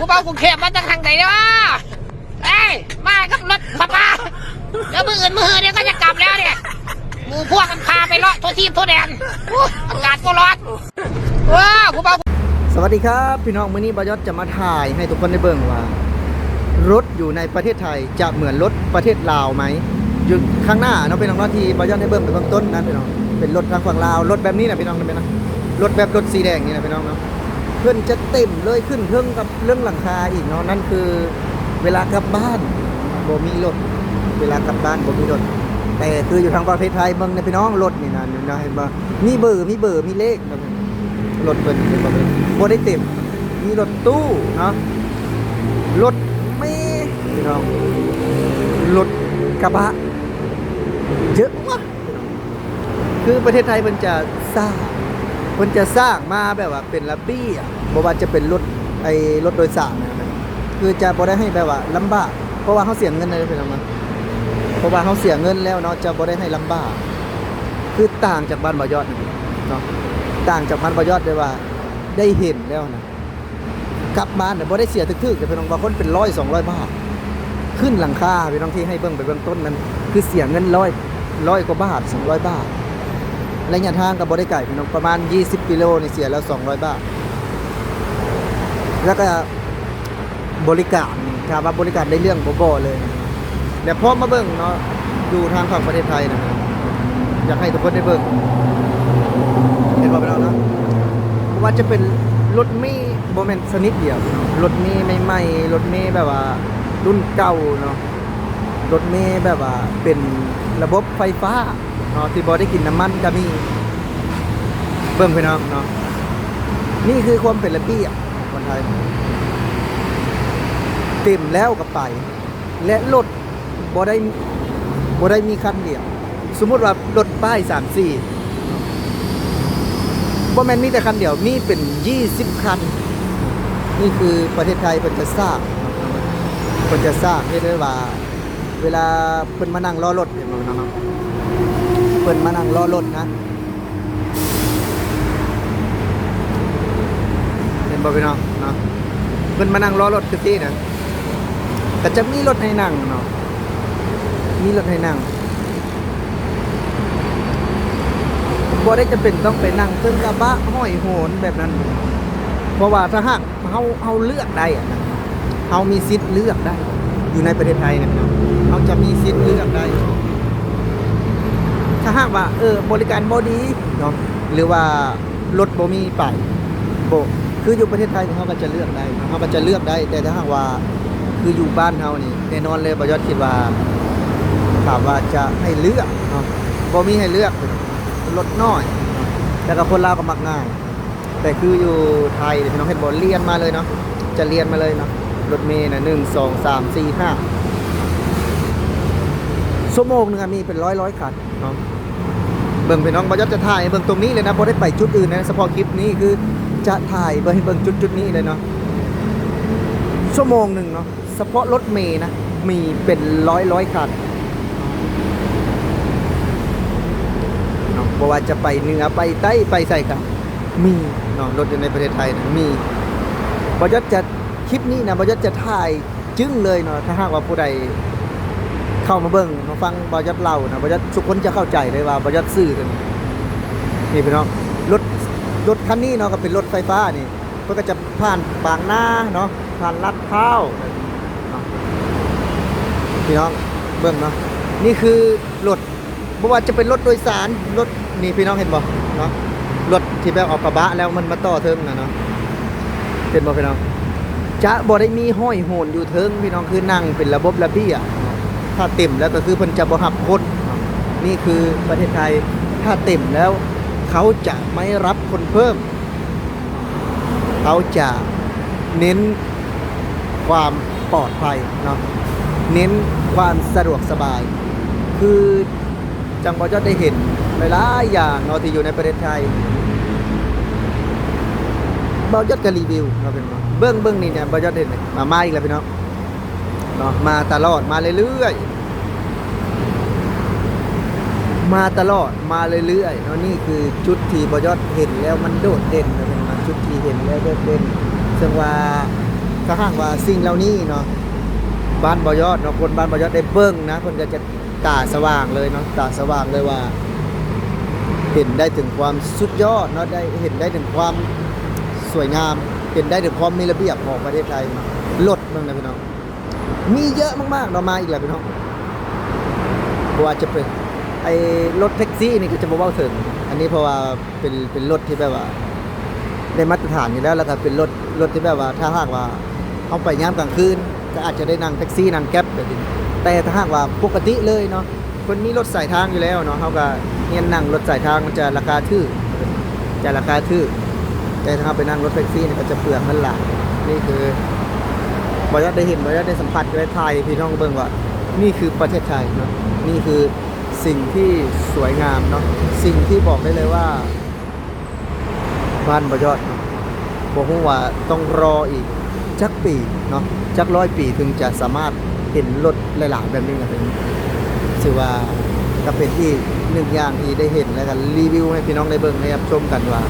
ຜູ້ບ່າວກຸງເທບມາຈາກທາງໃດເນາະ? ເອີຍ ມາກັບລົດຂອບຟ້າ ແລ້ວມື້ອື່ນມື້ຮືເດ ກໍຈະກັບແລ້ວເດ. ໝູ່ພວກມັນພາໄປເລາະທົ່ວທີບທົ່ວແດນ. ໂອ້ ອາກາດບໍ່ຮ້ອນ. ວ້າວ ຜູ້ບ່າວ. ສະຫວັດດີຄັບພີ່ນ້ອງ, ມື້ນີ້ບ່າວຍອດຈະມາຖ່າຍໃຫ້ທຸກຄົນໄດ້ເບິ່ງວ່າ ລົດຢູ່ໃນປະເທດໄທຈະເໝືອນລົດປະເທດລາວໄໝ? ຢູ່ຂ້າງໜ້າເນາະ ພີ່ນ້ອງເນາະ ທີ່ບ່າວຍອດໃຫ້ເບິ່ງໄປເບື້ອງຕົ້ນນັ້ນ ພີ່ນ້ອງ ເປັນລົດທາງຝັ່ງລາວ, ລົດແບບນີ້ນະ ພີ່ນ້ອງເນາະ ເປັນນະ ລົດແບບລົດສີແດງນີ້ນະ ພີ່ນ້ອງເນາະ. ເພິ່ນຈະເຕັມເລີຍ ຂຶ້ນເທິງກັບເລື່ອງຫຼັງຄາອີກເນາະ. ນັ້ນຄືເວລາກັບບ້ານບໍ່ມີລົດ, ເວລາກັບບ້ານບໍ່ມີລົດ. ແຕ່ຄືຢູ່ທາງປະເທດໄທເບິ່ງເນຍພີ່ນ້ອງ, ລົດນີ້ນະ ເຫັນບໍ່? ມີເບີ ມີເບີ ມີເລກ. ລົດເພິ່ນເຫັນບໍ່? ບໍ່ໄດ້ເຕັມ, ມີລົດຕູ້ເນາະ, ລົດເມ ພີ່ນ້ອງ, ລົດກະບະ ເຢີະມາກ. ຄືປະເທດໄທເພິ່ນຈະສ້າງ ເພິ່ນຈະສ້າງມາແບບວ່າເປັນລະບຽບ, ບໍ່ວ່າຈະເປັນລົດ ໄອ້ລົດໂດຍສານນະ ຄືຈະບໍ່ໄດ້ໃຫ້ແບບວ່າລຳບາກ, ເພາະວ່າເຮົາເສຍເງິນເດ້ພີ່ນ້ອງເນາະ, ເພາະວ່າເຮົາເສຍເງິນແລ້ວເນາະ ຈະບໍ່ໄດ້ໃຫ້ລຳບາກ. ຄືຕ່າງຈາກບ້ານບ່າວຍອດເນາະ, ຕ່າງຈາກບ້ານບ່າວຍອດໄດ້ວ່າໄດ້ເຫັນແລ້ວນະ. ກັບບ້ານນະບໍ່ໄດ້ເສຍຖືກໆເດ້ພີ່ນ້ອງ, ບາງຄົນເປັນຮ້ອຍສອງຮ້ອຍບາດ. ຂຶ້ນຫຼັງຄາພີ່ນ້ອງ ທີ່ໃຫ້ເບິ່ງໄປເບື້ອງຕົ້ນນັ້ນ ຄືເສຍເງິນຮ້ອຍ ຮ້ອຍກວ່າບາດ ສອງຮ້ອຍບາດ. ໄລຍະທາງກໍບໍ່ໄດ້ໄກພີ່ນ້ອງ, ປະມານຊາວກິໂລນີ້ເສຍແລ້ວສອງຮ້ອຍບາດ. ແລ້ວກໍບໍລິການ ຖາມວ່າບໍລິການໄດ້ເລື່ອງບໍ່? ບໍ່ເລີຍ. ແລ້ວພໍມາເບິ່ງເນາະ ຢູ່ທາງຝັ່ງປະເທດໄທນະ ຢາກໃຫ້ທຸກຄົນໄດ້ເບິ່ງ ເຫັນບໍ່ພີ່ນ້ອງເນາະ? ບໍ່ວ່າຈະເປັນລົດເມ ບໍ່ແມ່ນຊະນິດດຽວເນາະ, ລົດເມໃໝ່ໆ ລົດເມແບບວ່າລຸ້ນເກົ່າເນາະ, ລົດເມແບບວ່າເປັນລະບົບໄຟຟ້າເນາະ ທີ່ບໍ່ໄດ້ກິນນ້ຳມັນກໍມີ. ເບິ່ງພີ່ນ້ອງເນາະ, ນີ້ຄືຄວາມເປັນລະບຽບຂອງຄົນໄທ, ເຕັມແລ້ວກໍໄປ. ແລະ ລົດບໍ່ໄດ້ ບໍ່ໄດ້ມີຄັນດຽວ. ສົມມຸດວ່າລົດປ້າຍສາມສີ່ ບໍ່ແມ່ນມີແຕ່ຄັນດຽວ, ມີເປັນຊາວຄັນ. ນີ້ຄືປະເທດໄທເພິ່ນຈະສ້າງ ເພິ່ນຈະສ້າງເຮັດໄວ້ວ່າ ເວລາເພິ່ນມານັ່ງລໍລົດ ເຫັນບໍ່ເນາະ? ເພິ່ນມານັ່ງລໍລົດນະ. ເຫັນບໍ່ພີ່ນ້ອງເນາະ? ເພິ່ນມານັ່ງລໍລົດຄືຊີ້ນະ, ກໍຈະມີລົດໃຫ້ນັ່ງເນາະ, ມີລົດໃຫ້ນັ່ງ. ບໍ່ໄດ້ຈຳເປັນຕ້ອງໄປນັ່ງເທິງກະບະຫ້ອຍໂຫນແບບນັ້ນ, ເພາະວ່າຖ້າຫາກ ເຮົາ ເຮົາເລືອກໄດ້ອະນະ, ເຮົາມີສິດເລືອກໄດ້. ຢູ່ໃນປະເທດໄທນະພີ່ນ້ອງ ເຮົາຈະມີສິດເລືອກໄດ້. ຖ້າຫາກວ່າ ເອີ ບໍລິການບໍ່ດີເນາະ ຫຼືວ່າລົດບໍ່ມີໄປ ບໍ່ ຄືຢູ່ປະເທດໄທນີ້ ເຮົາກໍຈະເລືອກໄດ້ເນາະ, ເຮົາກໍຈະເລືອກໄດ້. ແຕ່ຖ້າຫາກວ່າ ຄືຢູ່ບ້ານເຮົານີ້ ແນ່ນອນເລີຍ ບ່າວຍອດຄິດວ່າ ຖາມວ່າຈະໃຫ້ເລືອກເນາະ ບໍ່ມີໃຫ້ເລືອກ, ລົດນ້ອຍເນາະ, ແລ້ວກໍຄົນລາວກໍມັກງ່າຍ. ແຕ່ຄືຢູ່ໄທນີ້ ພີ່ນ້ອງເຫັນບໍ່ ລຽນມາເລີຍເນາະ, ຈະລຽນມາເລີຍເນາະ, ລົດເມນະ ໜຶ່ງ ສອງ ສາມ ສີ່ ຫ້າ ຊົ່ວໂມງໜຶ່ງອະ ມີເປັນຮ້ອຍໆຄັນເນາະ. ເບິ່ງພີ່ນ້ອງ ບ່າວຍອດຈະຖ່າຍໃຫ້ເບິ່ງຕົງນີ້ເລີຍນະ, ບໍ່ໄດ້ໄປຈຸດອື່ນນະ, ສະເພາະຄລິບນີ້ຄືຈະຖ່າຍເບິ່ງ ໃຫ້ເບິ່ງຈຸດໆນີ້ເລີຍເນາະ. ຊົ່ວໂມງໜຶ່ງເນາະ ສະເພາະລົດເມນະ ມີເປັນຮ້ອຍໆຄັນເນາະ, ບໍ່ວ່າຈະໄປເໜືອ ໄປໃຕ້ ໄປໃສກະມີເນາະ, ລົດຢູ່ໃນປະເທດໄທນະມີ. ບ່າວຍອດຈະ ຄລິບນີ້ນະ ບ່າວຍອດຈະຖ່າຍຈຶ່ງເລີຍເນາະ, ຖ້າຫາກວ່າຜູ້ໃດເຂົ້າມາເບິ່ງມາຟັງບ່າວຍອດເລົ່ານະ ບ່າວຍອດ ທຸກຄົນຈະເຂົ້າໃຈເລີຍວ່າບ່າວຍອດສື່ເຖິງ. ນີ້ພີ່ນ້ອງ ລົດ ລົດຄັນນີ້ເນາະ ກໍເປັນລົດໄຟຟ້ານີ້ ເພິ່ນກໍຈະຜ່ານບາງນາເນາະ ຜ່ານລາດພ້າວເນາະ. ພີ່ນ້ອງເບິ່ງເນາະ ນີ້ຄືລົດ ບໍ່ວ່າຈະເປັນລົດໂດຍສານ ລົດ ນີ້ພີ່ນ້ອງເຫັນບໍ່ເນາະ ລົດທີ່ແບບເອົາກະບະແລ້ວມັນມາຕໍ່ເທິງນະເນາະ ເຫັນບໍ່ພີ່ນ້ອງ? ຈະບໍ່ໄດ້ມີຫ້ອຍໂຫນຢູ່ເທິງພີ່ນ້ອງ ຄືນັ່ງເປັນລະບົບລະບຽບເນາະ, ຖ້າເຕັມແລ້ວກໍຄືເພິ່ນຈະບໍ່ຮັບຄົນເນາະ. ນີ້ຄືປະເທດໄທ ຖ້າເຕັມແລ້ວເຂົາຈະໄມ່ຮັບຄົນເພີ່ມ. ເຂົາຈະເນັ້ນຄວາມປອດໄພເນາະ ເນັ້ນຄວາມສະດວກສະບາຍ ຄືຈັ່ງບ່າວຍອດໄດ້ເຫັນຫຼາຍໆຢ່າງເນາະ ທີ່ຢູ່ໃນປະເທດໄທ ບ່າວຍອດກໍຣີວິວເນາະ ເບິ່ງ ເບິ່ງນີ້ນະ ບ່າວຍອດເຫັນ ອາ ມາອີກແລ້ວພີ່ນ້ອງ. ເນາະ ມາຕະຫຼອດ ມາເລື້ອຍໆ ມາຕະຫຼອດ ມາເລື້ອຍໆເນາະ. ນີ້ຄືຈຸດທີ່ບ່າວຍອດເຫັນແລ້ວມັນໂດດເດັ່ນເນາະ ເປັນຈຸດທີ່ເຫັນແລ້ວໂດດເດັ່ນ ເຊິ່ງວ່າ ຖ້າຫາກວ່າສິ່ງເຫຼົ່ານີ້ເນາະ ບ້ານບໍ່ຍອດເນາະ ຄົນບ້ານບໍ່ຍອດໄດ້ເບິ່ງນະ ເພິ່ນກໍຈະຕາສະຫວ່າງເລີຍເນາະ ຕາສະຫວ່າງເລີຍວ່າ ເຫັນໄດ້ເຖິງຄວາມສຸດຍອດເນາະ ໄດ້ເຫັນໄດ້ເຖິງຄວາມສວຍງາມ ເຫັນໄດ້ເຖິງຄວາມມີລະບຽບຂອງປະເທດໄທເນາະ. ລົດເບິ່ງນະພີ່ນ້ອງ ມີເຍອະມາກໆເນາະ ມາອີກແລ້ວພີ່ນ້ອງ ບໍ່ວ່າຈະເປັນ ໄອ້ລົດແທັກຊີນີ້ກໍຈະບໍ່ເວົ້າເຖິງ ອັນນີ້ເພາະວ່າ ເປັນ ເປັນລົດທີ່ແບບວ່າໄດ້ມາດຕະຖານຢູ່ແລ້ວ ແລ້ວກໍເປັນລົດ ລົດທີ່ແບບວ່າ ຖ້າຫາກວ່າເຮົາໄປຍາມກາງຄືນ ກໍອາດຈະໄດ້ນັ່ງແທັກຊີ ນັ່ງແກັບແບບນີ້ ແຕ່ຖ້າຫາກວ່າປົກກະຕິເລີຍເນາະ ເພິ່ນມີລົດສາຍທາງຢູ່ແລ້ວເນາະ ເຮົາກໍຮຽນນັ່ງລົດສາຍທາງ ມັນຈະລາຄາຖືກ ຈະລາຄາຖືກ ແຕ່ຖ້າເຮົາໄປນັ່ງລົດແທັກຊີນີ້ ກໍຈະເປືອງເງິນຫຼາຍ. ນີ້ຄືບໍ່ຢາກໄດ້ເຫັນ ບໍ່ຢາກໄດ້ສຳຜັດ ຢາກໄດ້ຖ່າຍໃຫ້ພີ່ນ້ອງເບິ່ງວ່າ ນີ້ຄືປະເທດໄທເນາະ ນີ້ຄື ສິ່ງທີ່ສວຍງາມເນາະ ສິ່ງທີ່ບອກໄດ້ເລີຍວ່າ ບ້ານບໍ່ຍອດ ບໍ່ຮູ້ວ່າຕ້ອງລໍອີກຈັກປີເນາະ ຈັກຮ້ອຍປີ ເຖິງຈະສາມາດເຫັນລົດຫຼາຍໆແບບນີ້ນະ. ຖືວ່າກໍເປັນອີກໜຶ່ງຢ່າງທີ່ໄດ້ເຫັນ ແລະກໍຣີວິວໃຫ້ພີ່ນ້ອງໄດ້ເບິ່ງໄດ້ຮັບຊົມກັນວ່າ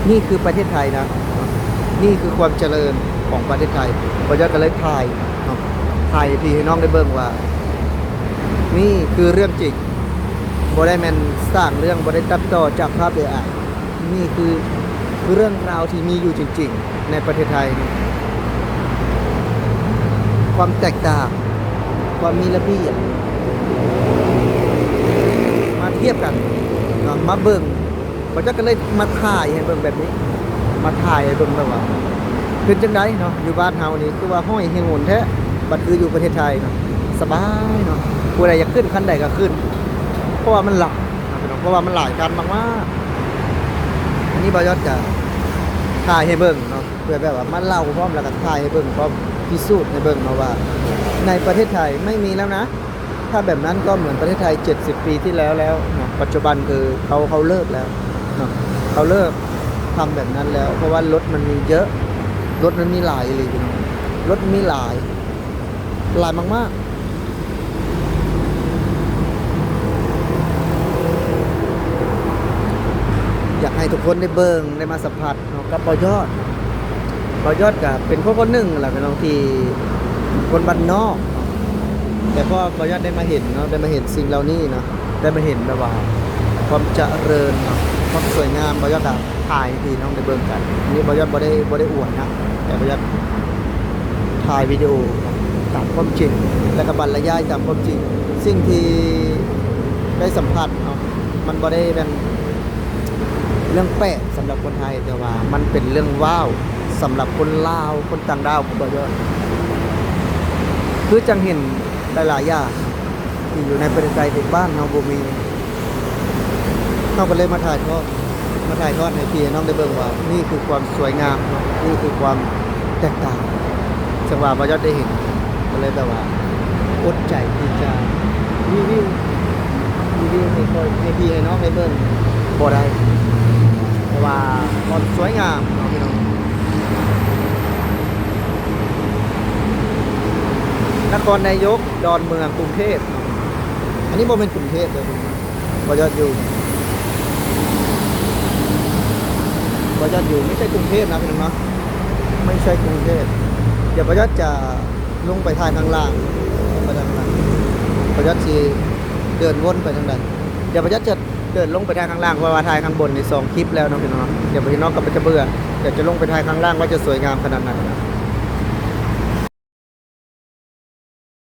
ນີ້ຄືປະເທດໄທນະ ນີ້ຄືຄວາມຈະເລີນຂອງປະເທດໄທ. ບໍ່ຢາກກໍເລີຍຖ່າຍເນາະ ຖ່າຍໃຫ້ພີ່ໃຫ້ນ້ອງໄດ້ເບິ່ງວ່າ ນີ້ຄືເລື່ອງຈິງ ບໍ່ໄດ້ແມ່ນສ້າງເລື່ອງ ບໍ່ໄດ້ຕັດຕໍ່ຈາກພາບເອໄອ ນີ້ຄືເລື່ອງລາວທີ່ມີຢູ່ຈິງໆໃນປະເທດໄທ. ຄວາມແຕກຕ່າງ ຄວາມມີລະບຽບ ມາທຽບກັນເນາະ ມາເບິ່ງ ບໍ່ຈັກກໍເລີຍມາຖ່າຍໃຫ້ເບິ່ງແບບນີ້ ມາຖ່າຍໃຫ້ເບິ່ງແບບວ່າ ເປັນຈັ່ງໃດເນາະ ຢູ່ບ້ານເຮົານີ້ຄືວ່າຫ້ອຍຫີນໂຫນແທ້ ບັດຄືຢູ່ປະເທດໄທເນາະ ສະບາຍເນາະ ຜູ້ໃດຢາກຂຶ້ນຄັນໃດກໍຂຶ້ນ ເພາະວ່າມັນຫຼາຍເນາະ ເພາະວ່າມັນຫຼາຍຄັນມາກໆ. ອັນນີ້ບ່າວຍອດກໍຖ່າຍໃຫ້ເບິ່ງເນາະ ເພື່ອແບບວ່າມາເລົ່າພ້ອມ ແລ້ວກໍຖ່າຍໃຫ້ເບິ່ງພ້ອມ ພິສູດໃຫ້ເບິ່ງເນາະວ່າ ໃນປະເທດໄທໄມ່ມີແລ້ວນະ. ຖ້າແບບນັ້ນກໍເໝືອນປະເທດໄທເຈັດສິບປີທີ່ແລ້ວແລ້ວເນາະ ປັດຈຸບັນຄືເຂົາ ເຂົາເລີກແລ້ວເນາະ ເຂົາເລີກທຳແບບນັ້ນແລ້ວ ເພາະວ່າລົດມັນມີເຍອະ ລົດມັນມີຫຼາຍອີ່ຫຼີພີ່ນ້ອງ ລົດມີຫຼາຍ ຫຼາຍມາກໆ. ຢາກໃຫ້ທຸກຄົນໄດ້ເບິ່ງ ໄດ້ມາສຳຜັດ ເນາະ ກັບບ່າວຍອດ. ບ່າວຍອດກະເປັນຄົນຄົນໜຶ່ງແຫຼະພີ່ນ້ອງ ທີ່ຄົນບ້ານນອກເນາະ ແຕ່ພໍບ່າວຍອດໄດ້ມາເຫັນເນາະ ໄດ້ມາເຫັນສິ່ງເຫຼົ່ານີ້ເນາະ ໄດ້ມາເຫັນແບບວ່າຄວາມຈະເລີນເນາະ ຄວາມສວຍງາມ ບ່າວຍອດກະຖ່າຍໃຫ້ພີ່ນ້ອງໄດ້ເບິ່ງກັນ. ອັນນີ້ບ່າວຍອດບໍ່ໄດ້ ບໍ່ໄດ້ອວດນະ ແຕ່ບ່າວຍອດຖ່າຍວິດີໂອຕາມຄວາມຈິງ ແລ້ວກະບັນລະຍາຍຕາມຄວາມຈິງ. ສິ່ງທີ່ໄດ້ສຳຜັດເນາະ ມັນບໍ່ໄດ້ແມ່ນ ເລື່ອງແປກສຳລັບຄົນໄທ ແຕ່ວ່າມັນເປັນເລື່ອງວ້າວສຳລັບຄົນລາວ ຄົນຕ່າງດ້າວ ບໍ່ຢາກ ຄືຈັ່ງເຫັນຫຼາຍໆຢ່າງທີ່ຢູ່ໃນປະເທດໄທ ທີ່ບ້ານເຮົາບໍ່ມີ ເຮົາກໍເລີຍມາຖ່າຍທອດ ມາຖ່າຍທອດໃຫ້ພີ່ໃຫ້ນ້ອງໄດ້ເບິ່ງວ່າ ນີ້ຄືຄວາມສວຍງາມເນາະ ນີ້ຄືຄວາມແຕກຕ່າງ ເຊິ່ງວ່າບໍ່ຢາກໄດ້ເຫັນ ກໍເລີຍແບບວ່າອົດໃຈທີ່ຈະຣີວິວ ຣີວິວໃຫ້ຂ້ອຍ ໃຫ້ພີ່ໃຫ້ນ້ອງໄດ້ເບິ່ງບໍ່ໄດ້ ເພາະວ່າຄວາມສວຍງາມເນາະພີ່ນ້ອງ. ນະຄອນນາຍົກ ດອນເມືອງ ກຸງເທບເນາະ ອັນນີ້ບໍ່ແມ່ນກຸງເທບເດີ ບ່າວຍອດຢູ່ ບ່າວຍອດຢູ່ ໄມ່ໃຊ່ກຸງເທບນະພີ່ນ້ອງເນາະ ໄມ່ໃຊ່ກຸງເທບ. ດຽວບ່າວຍອດຈະລົງໄປຖ່າຍຂ້າງລ່າງ ລົງໄປທາງຂ້າງລ່າງ ບ່າວຍອດຊິເດີນວົນໄປທາງໃດ. ດຽວບ່າວຍອດຈະເດີນລົງໄປຖ່າຍຂ້າງລ່າງ ເພາະວ່າຖ່າຍຂ້າງບົນນີ້ສອງຄລິບແລ້ວເນາະພີ່ນ້ອງເນາະ ດຽວພີ່ນ້ອງກໍຈະເບື່ອ. ດຽວຈະລົງໄປຖ່າຍຂ້າງລ່າງວ່າຈະສວຍງາມຂະໜາດໃດ.